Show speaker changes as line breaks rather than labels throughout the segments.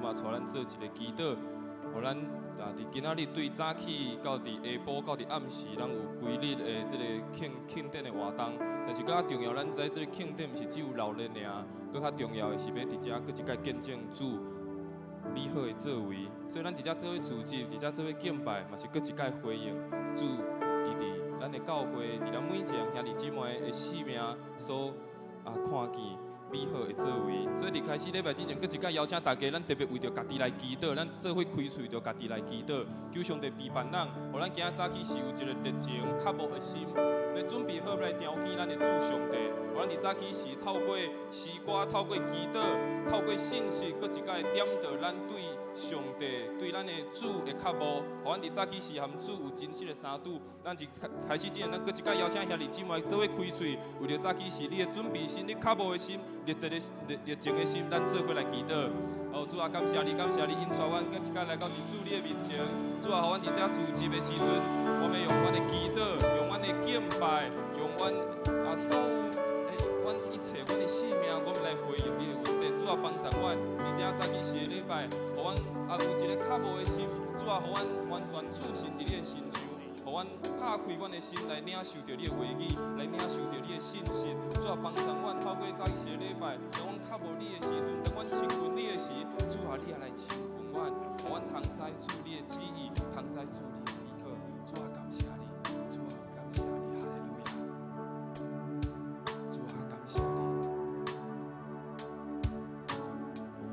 嘛帶咱做一个祈禱，予咱啊佇今仔日對早起到佇下晡到佇暗時，咱有規日的這個慶慶典的活動。但是閣較重要，咱知這個慶典毋是只有鬧熱爾，閣較重要的是欲佇遮閣一擺見證主美好的作為。所以咱佇遮做伙聚集，佇遮做伙敬拜，嘛是閣一擺回應主伊佇咱的教會，佇咱每一个兄弟姊妹的生命所啊看見美好的作為。所以佇開始禮拜之前，閣一擺邀請大家，咱特別為著家己來祈禱，咱做伙開喙著家己來祈禱，求上帝陪伴咱，予咱今仔早起時有一個熱情、渴慕的心，欲準備好來朝見咱的主上帝。予咱佇早起時透過詩歌、透過祈禱、透過信息，閣一擺點著咱對上帝、對咱的主的渴慕。予咱佇早起時和主有真實的相拄。咱佇開始之前，咱閣一擺邀請兄弟姊妹做伙開喙，為著早起時你的準備心、你渴慕的心、熱情的熱熱情的心，咱做伙來祈禱。哦，主啊，感謝你，感謝你，引帶阮閣一擺來到佇主你的面前。主啊，予阮佇遮聚集的時陣，我欲用阮的祈禱，用阮的敬拜，用阮啊所有的阮一切，阮的性命，我們來回應你的恩典。主啊，幫助阮佇遮早起時的禮拜，予阮啊有一個渴慕的心。主啊，予阮完全置身佇你的身上，予阮拍開阮的心來領受著你的話語，來領受著你的信息。主啊，幫助阮透過早起時的禮拜，當阮渴慕你的時陣，當阮親近你的時，主啊，你也來親近阮，予阮通知主你的旨意，通知主你的美好。主啊，感謝你，主啊，感謝你，哈利路亞。主啊，感謝你。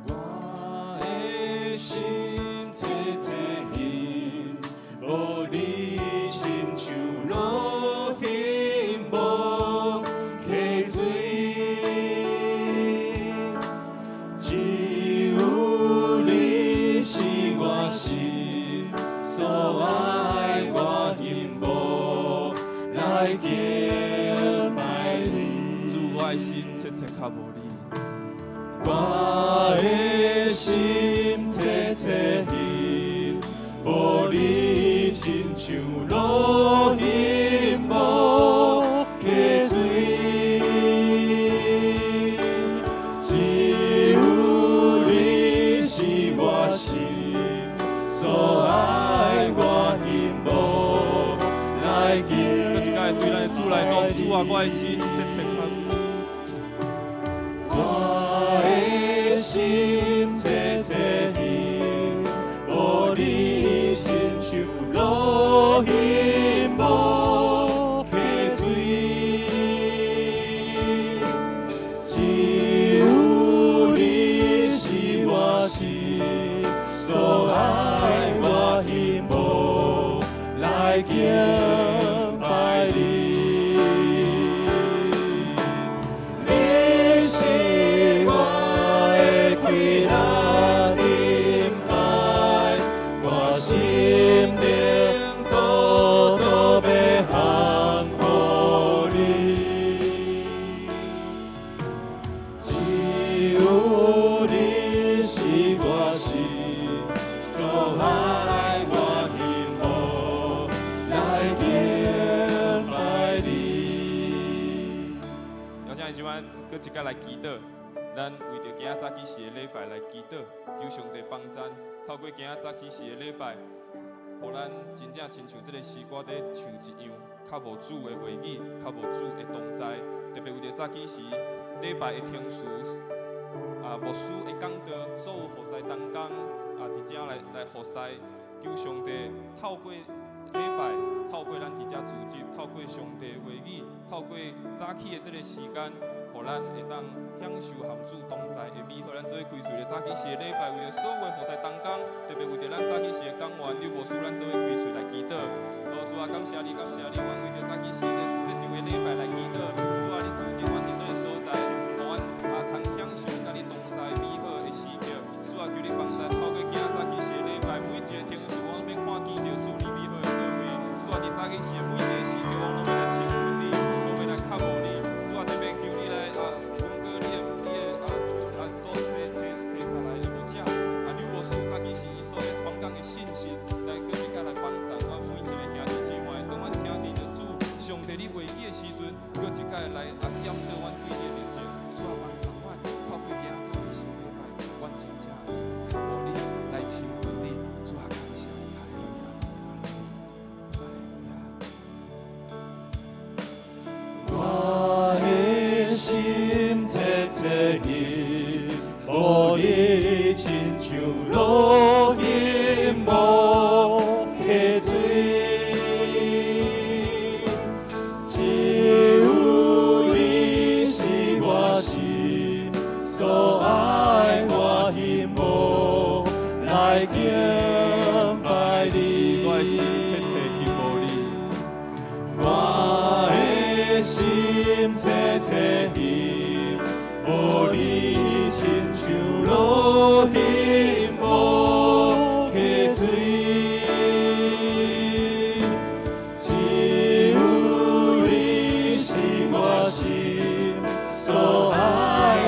我的心切切欣，無你親像落興無溪水，只有你是我心所愛，我幸福來敬拜你。
主，我的心切切渴慕你。
我的心切切欣，無你親像落興無溪水，只有你是我心所愛，我幸福來敬。
閣一擺對咱的主來講，主啊，我的心切切渴慕。
我的心切切欣，無你親像落興無溪水，只有你是我心所愛，我幸福來敬拜你。你是我的快樂燈牌，我心靈獨獨欲降予你。只有你是我心所愛，我幸福來敬拜你。
邀請姊妹閣一擺來祈禱，咱為著今仔早起時的禮拜來祈禱，求上帝幫贊，透過今仔早起時的禮拜，予咱真正親像這个詩歌佇唱一樣，渴慕主的話語，渴慕主的同在。特別為著早起時禮拜的程序，啊，牧師的講道，所有服侍同工啊，佇遮來來服侍，求上帝透過禮拜，透過咱佇遮聚集，透過上帝的話語，透過早起的這个時間，予咱會當享受和主同在的美好。咱做伙開喙咧，早起時的禮拜，為著所有的服侍同工，特別為著咱早起時的講員劉牧師，咱做伙開喙來祈禱。哦，主啊，感謝你，感謝你，阮為著早起時的這場的禮拜來祈禱。主啊，你主持阮佇這个所在，予阮啊通享受佮你同在美好的時刻。主啊，求你幫助，透過今仔早起時的禮拜，每一個程序，我攏欲看見著主你美好的作為。主啊，佇早起時的每一個時刻，我攏欲來親近你，攏欲來渴慕你。主啊，特別求你來啊，阮哥你的你的啊啊所找找找下來的牧者啊，劉牧師早起時伊所咧傳講的信息，來閣一擺來幫助阮每一個兄弟姊妹。當阮聽著主上帝你話語的時陣，閣一擺來
親像落英無溪水，只有你是我心所愛，我希望來敬拜你。
我的心切切希望你，
我的心切切希望你，親像落英無溪水，只有你是我心所愛，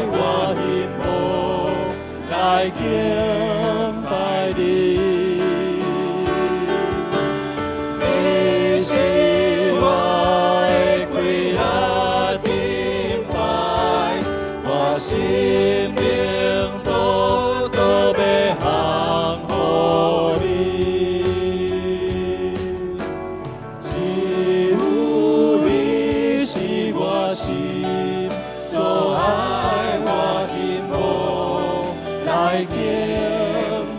我希望來敬拜你。你是我的歸力盾牌，我生命都欲降予你。只有你是我心所愛，我希望來敬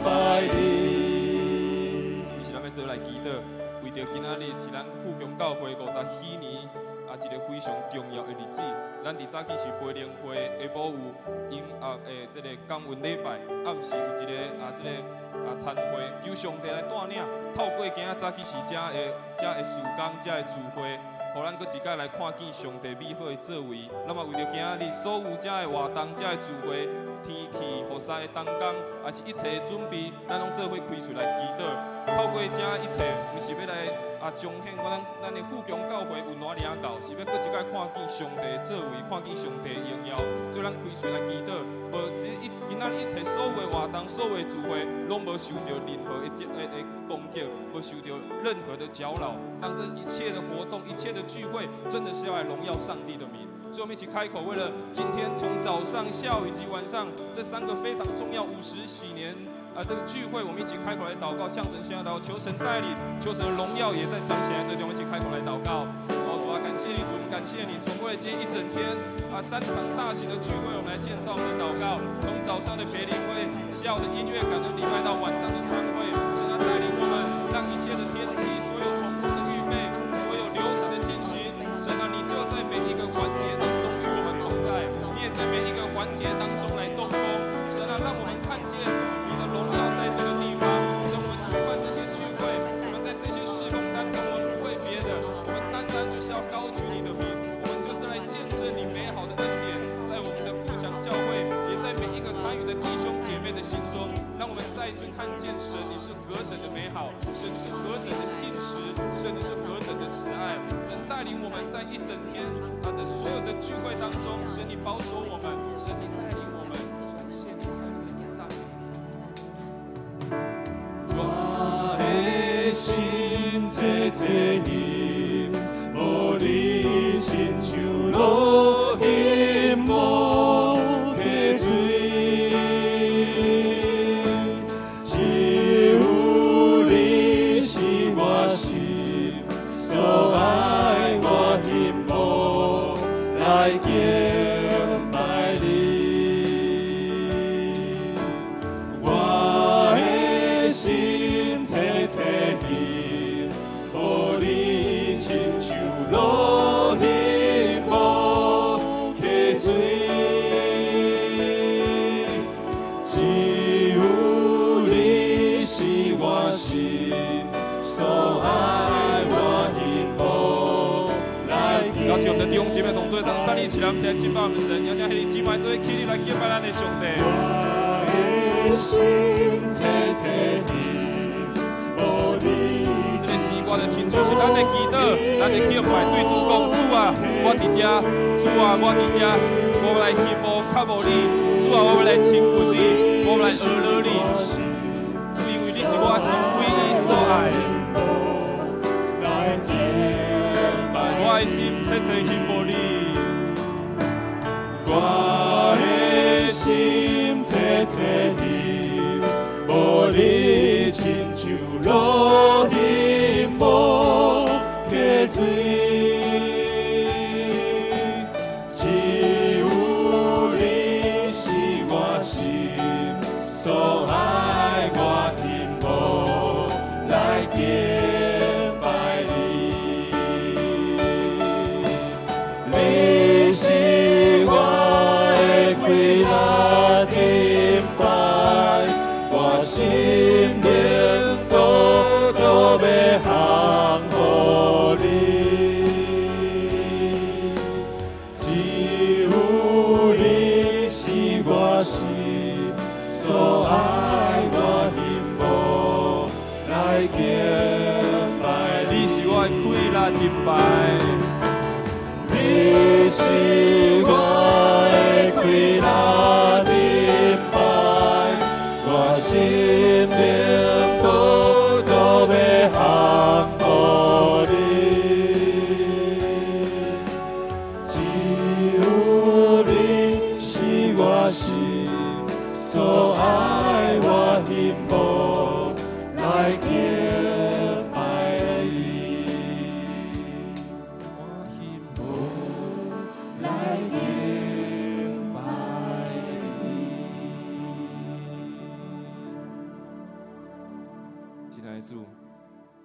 拜你。
這是咱欲做來祈禱，為著今仔日是咱富強教會50禧年啊，一個非常重要的日子。咱佇早起是培靈會，下晡有音啊的這個感恩禮拜，暗時有一個啊這個啊餐會，求上帝來帶領。透過今仔早起時遮的遮的事工，遮的聚會，予咱閣一擺來看見上帝美好的作為。咱嘛為著今仔日所有遮的活動、遮的聚會、天氣、雨傘的同工，抑是一切的準備，咱攏做伙開喙來祈禱。透過遮一切，毋是欲來啊彰顯講咱的富強教會有哪爾𠢕，是欲閣一擺看見上帝的作為，看見上帝的榮耀。所以咱開喙來祈禱，無這一今仔日一切所有的活動、所有的聚會，攏無受著任何的攻擊，無受著任何的攪擾，讓這一切的活動、一切的聚會，真的是要來榮耀上帝的名。所以，我們一起開口，為了今天從早上、下午以及晚上這三個非常重要50禧年啊這個聚會，我們一起開口來禱告，向神獻上禱告，求神帶領，求神的榮耀也在彰顯在這地方，我們一起開口來禱告。哦，主啊，感謝你，主，我們感謝你，主，為了今天一整天啊三場大型的聚會，我們來獻上我們的禱告。從早上的培靈會，下午的音樂感恩禮拜到晚上的餐會，神啊帶領我們，讓一切的天氣，所有同工的預備，所有流程的進行，神啊，你就在每一個環節當中與我們同在，你也在每一個環節當中來動工。神啊，讓我們看見你的榮耀在這個地方。神，我們舉辦這些聚會，我們在這些事工當中，我們不為別的，我們單單就是要高舉你的名，我們就是來見證你美好的恩典，在我們的富強教會，也在每一個參與的弟兄姐妹的心中，讓我們再一次看見神，你是何等的美好，神你是何等的信實，神你是何等的慈愛，神帶領我們在一整天他的所有的聚會當中，神你保守我們，神你帶領我們，感謝你，讚美你。
我的心切切希望你，親像落英無溪水，只有你是我心所愛，我希望來敬拜你。我的心切切希望你，親像落英無溪水，只有你是我心所愛，我希望來
邀請我們的弟兄姐妹同做上站立起來，我們一起來敬拜我們的神。邀請兄弟姊妹做起立來敬拜咱的上帝。
我的心切切希望你。
這個詩歌的親像是咱的祈禱，咱的敬拜，對主講：主啊，我佇這，主啊，我佇這，我欲來希望靠慕你，主啊，我欲來親近你，我欲來學樂你。主，因為你是我心唯一所愛的。
來敬拜
我的心切切希望你。
我的心切切希望你，親像落英無溪水，只有你是我心所心靈都都欲降予你，只有你是我心所愛，我希望來敬拜。
你是我的氣力盾牌，
你是我的氣力盾牌，我心靈都都欲降予你，只有你是我心所愛，我希望來敬拜你。
我希望
來敬拜你。
親愛的主，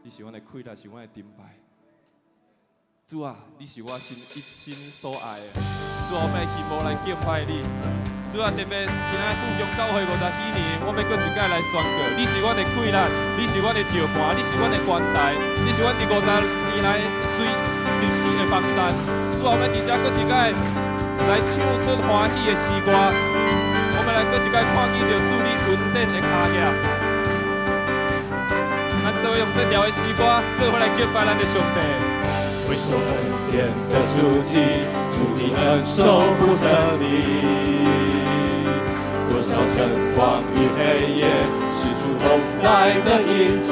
你是阮的氣力，是阮的盾牌。主啊，你是我心一心所愛的。主啊，我欲希望來敬拜你。主啊，特別今仔富強教會50禧年，我欲閣一擺來宣告：你是阮的氣力，你是阮的石磐，你是阮的關台，你是阮佇50年來隨時的幫贊。主啊，我欲佇遮閣一擺來唱出歡喜的詩歌。我們來閣一擺看見著主你恩典的跤跡。咱做伙用這條的詩歌，做伙來敬拜咱的上帝。
回首恩典的足跡，主的恩手不曾離。多少晨光與黑夜，是主同在的印記。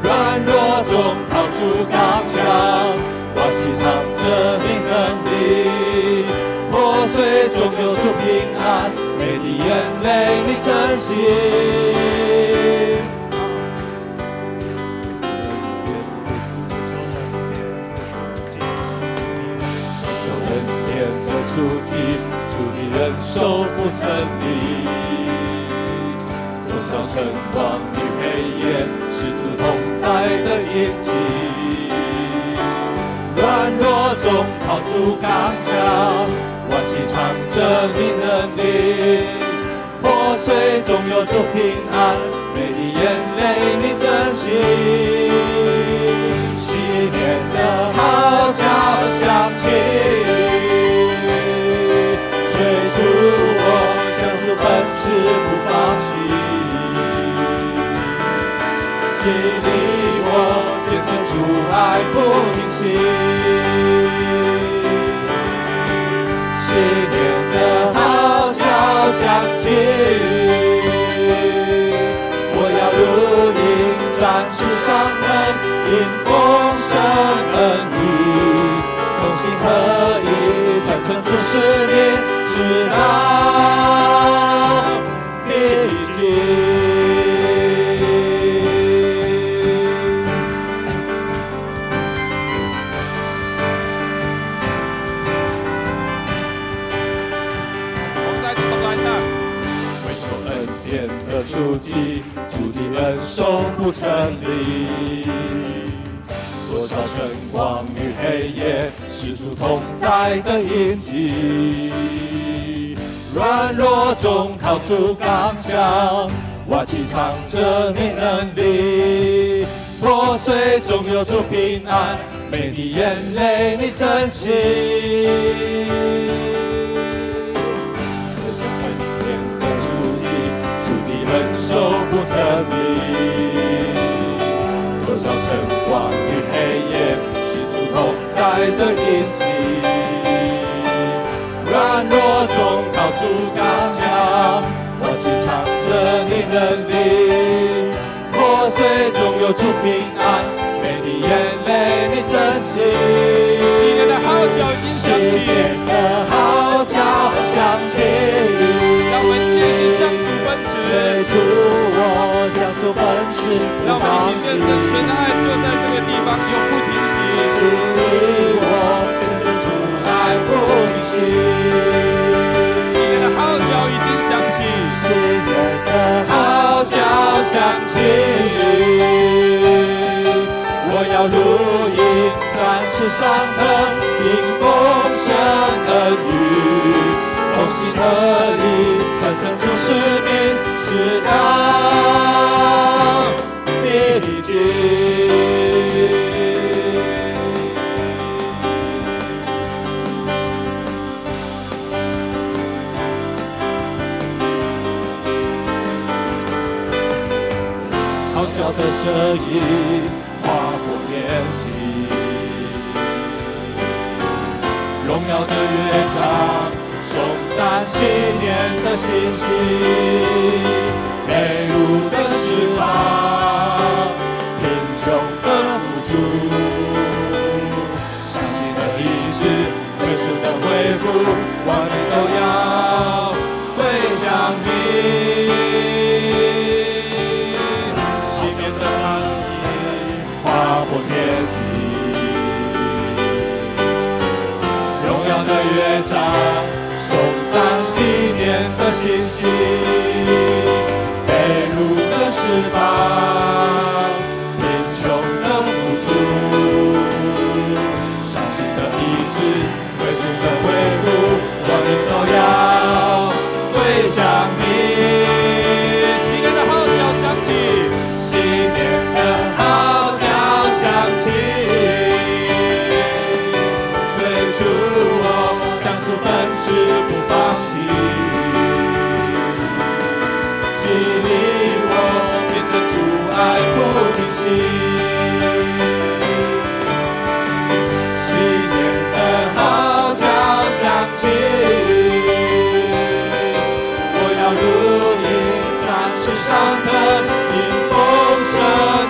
軟弱中靠主剛強，我心藏著你能力。破碎中有主平安，每滴眼淚你珍惜。回首恩典的足跡，主的恩手不曾離。多少晨光與黑夜，是主同在的印記。軟弱中靠主剛強，挽起藏著你能力。破碎中有主平安，每滴眼淚你珍惜。禧年的號角響起，催促我向主奔馳不放棄。激勵我見證主愛不停息。禧年的號角響起，我要如鷹展翅上騰，迎豐盛恩雨，同心合意傳承主使命，直到地極。
我們再次上來唱。
回首恩典的足跡，主的恩手不曾離。多少晨光與黑夜，是主同在的印記。軟弱中靠主剛強，我起藏著你能力。破碎中有主平安，每滴眼淚你珍惜。回首恩典的足跡，主的恩手不曾離。多少晨光與黑夜，是主同在的印記。軟弱中靠主剛強，我緊藏著你能力。破碎中有主平安，每滴眼淚你珍惜。
禧年的號角已經響起，
禧年的號角響起，
讓我們繼續向主奔馳。
催促我向主奔馳，
讓我們一起見證神的愛就在這個地方，永不停息。
激勵我見證主愛不停息。
禧年的號角已經響起，
禧年的號角響起，我要如鷹展翅上騰，迎豐盛恩雨，同心合意傳承主使命，直號角的聲音劃破天際，榮耀的樂章，頌讚禧年的信息，被擄的釋放，貧窮的富足，傷心的醫治，虧損的恢復，萬民都要歸向你。禧年的號音劃破天際，榮耀的樂章，頌讚禧年的信息，被擄的釋放，貧窮的富足，傷心的醫治，虧損的恢復，萬民都要歸向你。
禧年的號角響起，
禧年的號角響起，催促我向主奔馳不放棄，激勵我見證主愛不停息。禧年的號角響起，我要如鷹展翅上騰，迎豐盛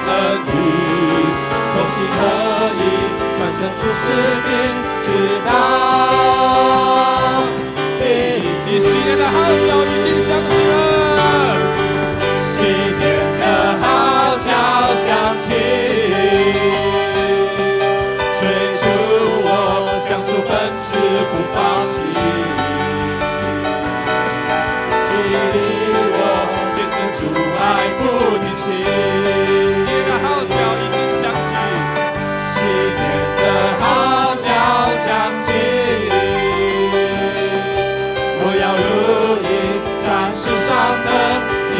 恩雨，同心合意傳承主使命，直到地極。
禧年的號角已經響起了。
禧年的號角響起，催促我向主奔馳不放棄，激勵我見證主愛不停息。
禧年的號角已經響起，
禧年的號角響起，我要如鷹展翅上騰，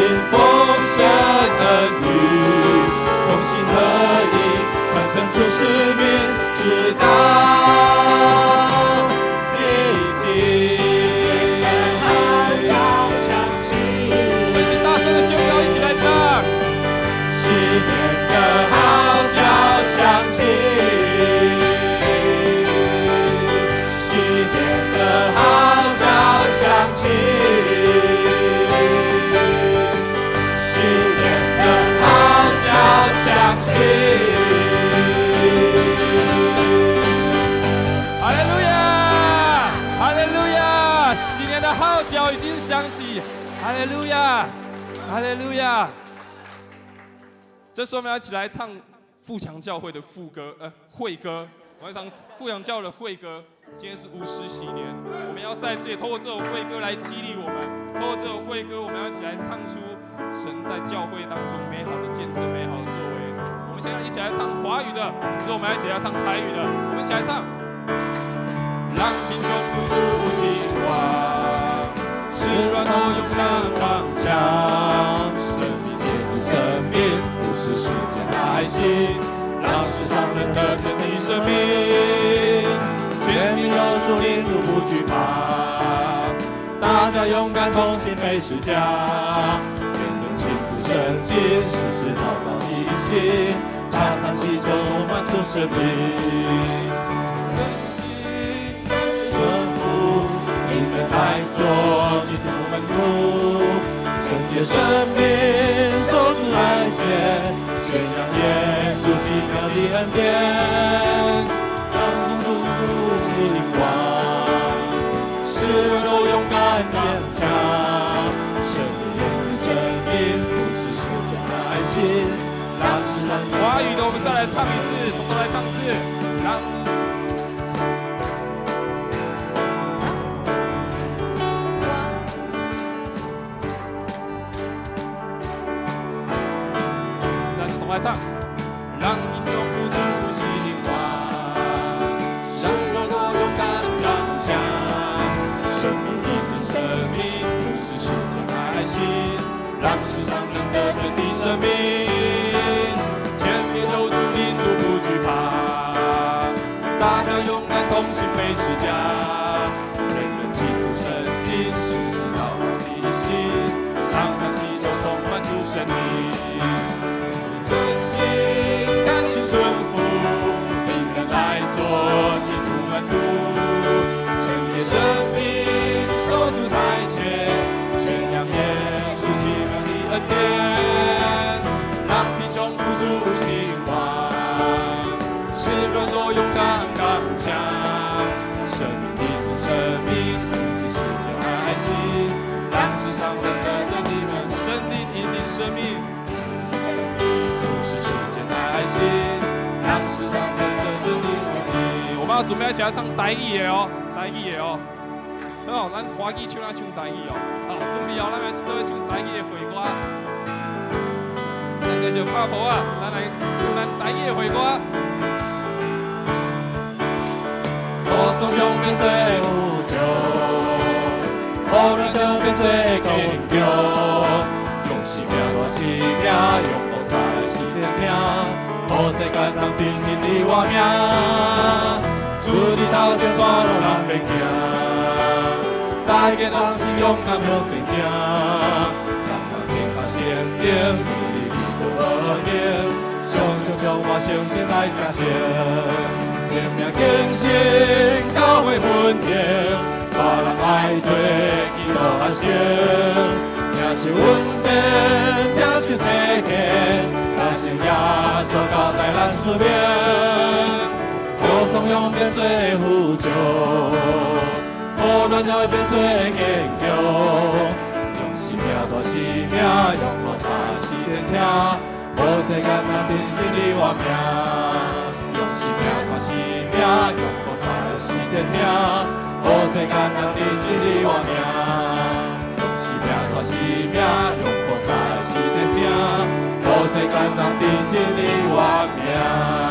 迎豐盛恩雨，同心合意傳承主使命，直到地極。
我們一起大聲的宣告，一起來唱。
禧年的號角響起，禧年的號角響起，禧年的號角響起。
哈利路亞，哈利路亞！禧年的號角已經響起，哈利路亞，哈利路亞。這時候我們要一起來唱富強教會的副歌，會歌。我們要唱富強教會的會歌。今天是50禧年，我們要再次也透過這首會歌來激勵我們。透過這首會歌，我們要一起來唱出神在教會當中美好的見證、美好的作為。我們現在一起來唱華語的，之後我們要一起來唱台語的。我們一起來唱。
讓貧窮富足興旺，使軟弱勇敢剛強，生命連於生命，服侍世間愛心，讓世上人得見你生命。前面有主領路不懼怕，大家勇敢同行背十架，天天親讀聖經，時時禱告警醒，常常祈求充滿主生命。順服，你們愛做基督門徒，聖潔生命，守主愛戒，宣揚耶穌奇妙的恩典，讓主興旺，使人都勇敢剛強，生命連於生命，服侍世間愛心，讓世上
華語的，我們再來唱一次，從頭來唱一次。讓再次重來唱。
讓貧窮富足興旺，使軟弱勇敢剛強，生命連於生命，服侍世間愛心，讓世上人得見的生命。前面有主領路不懼怕，大家勇敢同行背十架，人人親讀聖經，時時禱告警醒，常常祈求充滿主聖靈。
生命，
是世間的愛心，讓世上的這主的生命。
我們要準備一起來唱台語的哦，台語的哦。好，咱華語唱咱唱台語哦。好，準備哦，咱來做伙唱台語的會歌。咱繼續拍鼓啊，咱來唱咱台語的會歌。
歌頌永變做呼救，予軟弱變做堅強，用生命傳生命，用菩薩的實踐聽，予世間人認真你我名。主你頭前帶路人免驚，大家同心勇敢向前行，人人天下聖經，你你都無行，相信充滿信心來前行。革命更新，教會奮興，帶人愛做基督學生，領受恩典，接受體驗，相信耶穌交代咱使命，歌頌永變做呼召，予軟弱變做堅強，用生命傳生命，用菩薩實踐聽，予世間人認真你我名。用生命傳生命，用菩薩實踐聽，予世間人認真你我名。用生命傳生命，用菩薩實踐聽，予世間人認真你我名。